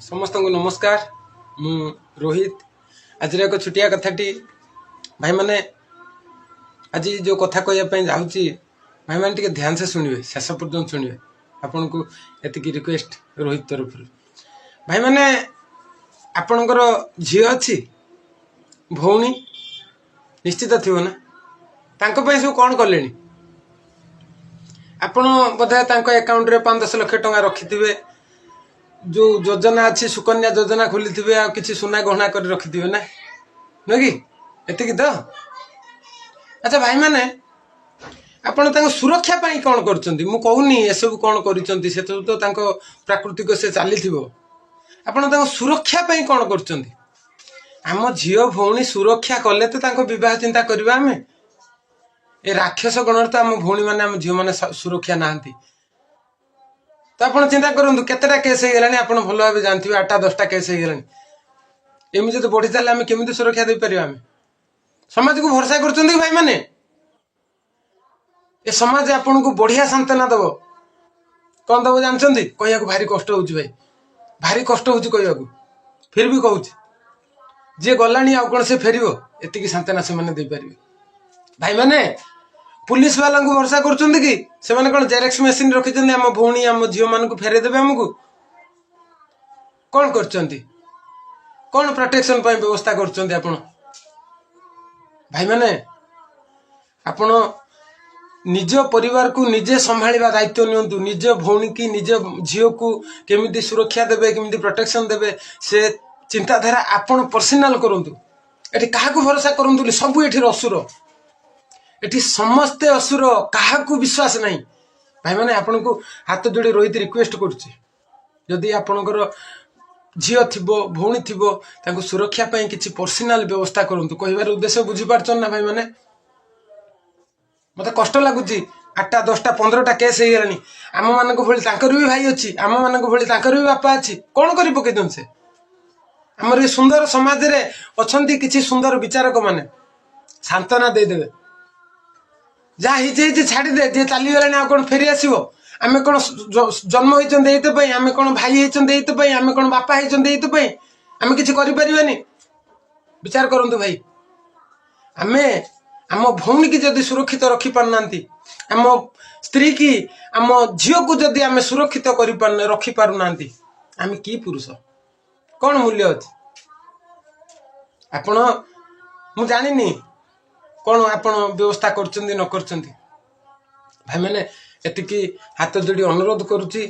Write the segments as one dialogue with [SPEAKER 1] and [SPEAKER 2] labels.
[SPEAKER 1] ସମସ୍ତଙ୍କୁ ନମସ୍କାର। ମୁଁ ରୋହିତ। ଆଜିର ଏକ ଛୋଟିଆ କଥାଟି ଭାଇମାନେ, ଆଜି ଯେଉଁ କଥା କହିବା ପାଇଁ ଯାଉଛି, ଭାଇମାନେ ଟିକେ ଧ୍ୟାନ ସେ ଶୁଣିବେ, ଶେଷ ପର୍ଯ୍ୟନ୍ତ ଶୁଣିବେ। ଆପଣଙ୍କୁ ଏତିକି ରିକ୍ୱେଷ୍ଟ ରୋହିତ ତରଫରୁ। ଭାଇମାନେ, ଆପଣଙ୍କର ଝିଅ ଅଛି, ଭଉଣୀ ନିଶ୍ଚିତ ଥିବ ନା? ତାଙ୍କ ପାଇଁ ସବୁ କ'ଣ କଲେଣି ଆପଣ? ବୋଧେ ତାଙ୍କ ଆକାଉଣ୍ଟରେ 5-10 ଲକ୍ଷ ଟଙ୍କା ରଖିଥିବେ, ଯୋଉ ଯୋଜନା ଅଛି, ସୁକନ୍ୟା ଯୋଜନା ଖୋଲିଥିବେ, ଆଉ କିଛି ସୁନା ଗହଣା କରି ରଖିଥିବେ ନା, ନୁହେଁ କି? ଏତିକି ତ? ଆଚ୍ଛା ଭାଇମାନେ, ଆପଣ ତାଙ୍କ ସୁରକ୍ଷା ପାଇଁ କ'ଣ କରୁଛନ୍ତି? ମୁଁ କହୁନି ଏସବୁ କ'ଣ କରିଛନ୍ତି, ସେସବୁ ତ ତାଙ୍କ ପ୍ରାକୃତିକ ସେ ଚାଲିଥିବ। ଆପଣ ତାଙ୍କ ସୁରକ୍ଷା ପାଇଁ କ'ଣ କରୁଛନ୍ତି? ଆମ ଝିଅ ଭଉଣୀ ସୁରକ୍ଷା କଲେ ତ ତାଙ୍କ ବିବାହ ଚିନ୍ତା କରିବା ଆମେ। ଏ ରାକ୍ଷସ ଗଣରେ ତ ଆମ ଭଉଣୀମାନେ, ଆମ ଝିଅମାନେ ସୁରକ୍ଷା ନାହାନ୍ତି। ତ ଆପଣ ଚିନ୍ତା କରନ୍ତୁ, କେତେଟା କେସ୍ ହେଇଗଲାଣି ଆପଣ ଭଲ ଭାବେ ଜାଣିଥିବେ। 8ଟା 10ଟା କେସ୍ ହେଇଗଲାଣି। ଏମିତି ଯଦି ବଢି ଚାଲିଲେ ଆମେ କେମିତି ସୁରକ୍ଷା ଦେଇପାରିବା? ଆମେ ସମାଜକୁ ଭରସା କରୁଛନ୍ତି କି ଭାଇମାନେ? ଏ ସମାଜ ଆପଣଙ୍କୁ ବଢିଆ ସାନ୍ତ୍ୱନା ଦବ। କଣ ଦବ ଜାଣିଛନ୍ତି? କହିବାକୁ ଭାରି କଷ୍ଟ ହଉଛି ଭାଇ, ଭାରି କଷ୍ଟ ହଉଛି କହିବାକୁ, ଫିର ବି କହୁଛି। ଯିଏ ଗଲାଣି ଆଉ କଣ ସେ ଫେରିବ? ଏତିକି ସାନ୍ତ୍ୱନା ସେମାନେ ଦେଇପାରିବେ। ଭାଇମାନେ, ପୁଲିସ ବାଲାଙ୍କୁ ଭରସା କରୁଛନ୍ତି କି? ସେମାନେ କଣ ଜେରକ୍ସ ମେସିନ ରଖିଛନ୍ତି, ଆମ ଭଉଣୀ ଆମ ଝିଅ ମାନଙ୍କୁ ଫେରେଇ ଦେବେ ଆମକୁ? କଣ କରୁଛନ୍ତି? କଣ ପ୍ରୋଟେକ୍ସନ ପାଇଁ ବ୍ୟବସ୍ଥା କରୁଛନ୍ତି ଆପଣ? ଭାଇମାନେ, ଆପଣ ନିଜ ପରିବାରକୁ ନିଜେ ସମ୍ଭାଳିବା ଦାୟିତ୍ୱ ନିଅନ୍ତୁ। ନିଜ ଭଉଣୀ କି ନିଜ ଝିଅକୁ କେମିତି ସୁରକ୍ଷା ଦେବେ, କେମିତି ପ୍ରୋଟେକ୍ସନ ଦେବେ, ସେ ଚିନ୍ତାଧାରା ଆପଣ ପର୍ସନାଲ କରନ୍ତୁ। ଏଠି କାହାକୁ ଭରସା କରନ୍ତୁନି। ସବୁ ଏଠି ଅସୁର, ଏଠି ସମସ୍ତେ ଅସୁର, କାହାକୁ ବିଶ୍ୱାସ ନାହିଁ। ଭାଇମାନେ, ଆପଣଙ୍କୁ ହାତ ଯୋଡ଼ି ରୋହିତ ରିକ୍ୱେଷ୍ଟ କରୁଛି, ଯଦି ଆପଣଙ୍କର ଝିଅ ଥିବ, ଭଉଣୀ ଥିବ, ତାଙ୍କୁ ସୁରକ୍ଷା ପାଇଁ କିଛି ପର୍ସନାଲ ବ୍ୟବସ୍ଥା କରନ୍ତୁ। କହିବାର ଉଦ୍ଦେଶ୍ୟ ବୁଝିପାରୁଛନ୍ତି ନା ଭାଇମାନେ? ମତେ କଷ୍ଟ ଲାଗୁଛି। 8ଟା 10ଟା 15ଟା କେସ୍ ହେଇଗଲାଣି। ଆମମାନଙ୍କ ଭଳି ତାଙ୍କର ବି ଭାଇ ଅଛି, ଆମମାନଙ୍କ ଭଳି ତାଙ୍କର ବି ବାପା ଅଛି। କଣ କରି ପକେଇଛନ୍ତି ସେ? ଆମର ଏ ସୁନ୍ଦର ସମାଜରେ ଅଛନ୍ତି କିଛି ସୁନ୍ଦର ବିଚାରକ ମାନେ, ସାନ୍ତ୍ୱନା ଦେଇଦେବେ, ଯାହା ହେଇଛି ହେଇଛି, ଛାଡ଼ିଦେ। ଯିଏ ଚାଲିଗଲାଣି ଆଉ କଣ ଫେରି ଆସିବ? ଆମେ କଣ ଜନ୍ମ ହେଇଛନ୍ତି ଏଇଥିପାଇଁ? ଆମେ କଣ ଭାଇ ହେଇଛନ୍ତି ଏଇଥିପାଇଁ? ଆମେ କଣ ବାପା ହେଇଛନ୍ତି ଏଇଥିପାଇଁ? ଆମେ କିଛି କରିପାରିବାନି? ବିଚାର କରନ୍ତୁ ଭାଇ। ଆମେ ଆମ ଭଉଣୀକି ଯଦି ସୁରକ୍ଷିତ ରଖିପାରୁନାହାନ୍ତି, ଆମ ସ୍ତ୍ରୀ କି ଆମ ଝିଅକୁ ଯଦି ଆମେ ସୁରକ୍ଷିତ କରିପାରୁନେ, ରଖିପାରୁନାହାନ୍ତି, ଆମେ କି ପୁରୁଷ? କଣ ମୂଲ୍ୟ ଅଛି? ଆପଣ, ମୁଁ ଜାଣିନି କଣ ଆପଣ ବ୍ୟବସ୍ଥା କରୁଛନ୍ତି ନ କରୁଛନ୍ତି। ଭାଇମାନେ, ଏତିକି ହାତ ଯୋଡ଼ି ଅନୁରୋଧ କରୁଛି,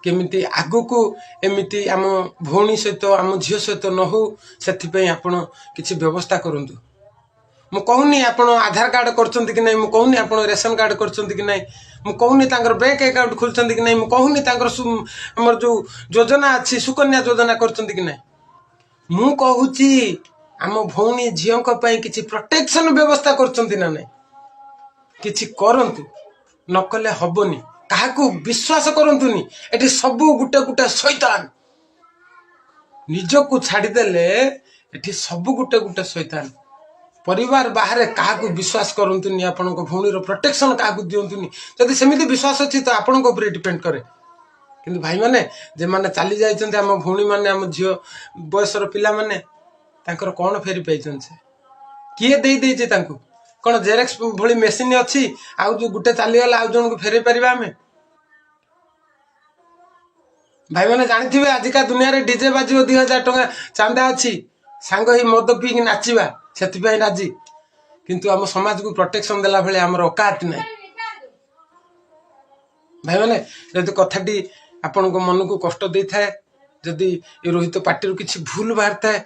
[SPEAKER 1] କେମିତି ଆଗକୁ ଏମିତି ଆମ ଭଉଣୀ ସହିତ, ଆମ ଝିଅ ସହିତ ନ ହଉ, ସେଥିପାଇଁ ଆପଣ କିଛି ବ୍ୟବସ୍ଥା କରନ୍ତୁ। ମୁଁ କହୁନି ଆପଣ ଆଧାର କାର୍ଡ କରୁଛନ୍ତି କି ନାହିଁ, ମୁଁ କହୁନି ଆପଣ ରେସନ କାର୍ଡ କରୁଛନ୍ତି କି ନାହିଁ, ମୁଁ କହୁନି ତାଙ୍କର ବ୍ୟାଙ୍କ ଆକାଉଣ୍ଟ ଖୋଲିଛନ୍ତି କି ନାହିଁ, ମୁଁ କହୁନି ତାଙ୍କର ଆମର ଯୋଉ ଯୋଜନା ଅଛି, ସୁକନ୍ୟା ଯୋଜନା କରୁଛନ୍ତି କି ନାହିଁ। ମୁଁ କହୁଛି ଆମ ଭଉଣୀ ଝିଅଙ୍କ ପାଇଁ କିଛି ପ୍ରୋଟେକ୍ସନ ବ୍ୟବସ୍ଥା କରୁଛନ୍ତି ନା ନାହିଁ? କିଛି କରନ୍ତୁ, ନ କଲେ ହବନି। କାହାକୁ ବିଶ୍ୱାସ କରନ୍ତୁନି। ଏଠି ସବୁ ଗୋଟେ ଗୋଟେ ଶୈତାନ। ନିଜକୁ ଛାଡ଼ିଦେଲେ ଏଠି ସବୁ ଗୋଟେ ଗୋଟେ ଶୈତାନ। ପରିବାର ବାହାରେ କାହାକୁ ବିଶ୍ୱାସ କରନ୍ତୁନି। ଆପଣଙ୍କ ଭଉଣୀର ପ୍ରୋଟେକ୍ସନ କାହାକୁ ଦିଅନ୍ତୁନି। ଯଦି ସେମିତି ବିଶ୍ୱାସ ଅଛି ତ ଆପଣଙ୍କ ଉପରେ ଡିପେଣ୍ଡ କରେ। କିନ୍ତୁ ଭାଇମାନେ, ଯେମାନେ ଚାଲି ଯାଇଛନ୍ତି, ଆମ ଭଉଣୀମାନେ, ଆମ ଝିଅ ବୟସର ପିଲାମାନେ, ତାଙ୍କର କଣ ଫେରି ପାଇଛନ୍ତି ସେ? କିଏ ଦେଇ ଦେଇଛି ତାଙ୍କୁ? କଣ ଜେରେକ୍ସ ଭଳି ମେସିନ ଅଛି, ଆଉ ଯୋଉ ଗୋଟେ ଚାଲିଗଲା ଆଉ ଜଣକୁ ଫେରେଇ ପାରିବା ଆମେ? ଭାଇମାନେ ଜାଣିଥିବେ, ଆଜିକା ଦୁନିଆରେ ଡିଜେ ବାଜିବ, 2000 ଟଙ୍କା ଚାନ୍ଦା ଅଛି, ସାଙ୍ଗ ହେଇ ମଦ ପିଇକି ନାଚିବା, ସେଥିପାଇଁ ରାଜି। କିନ୍ତୁ ଆମ ସମାଜକୁ ପ୍ରୋଟେକ୍ସନ ଦେଲା ଭଳି ଆମର ଅକାତ ନାହିଁ। ଭାଇମାନେ, ଯଦି କଥାଟି ଆପଣଙ୍କ ମନକୁ କଷ୍ଟ ଦେଇଥାଏ, ଯଦି ଏ ରୋହିତ ପାଟିରୁ କିଛି ଭୁଲ ବାହାରିଥାଏ,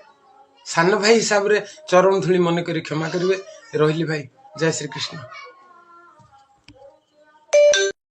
[SPEAKER 1] ସାନ ଭାଇ ହିସାବରେ ଚରଣ ଧୂଳି ମନେ କରି କ୍ଷମା କରିବେ। ରହିଲି ଭାଇ, ଜୟ ଶ୍ରୀକୃଷ୍ଣ।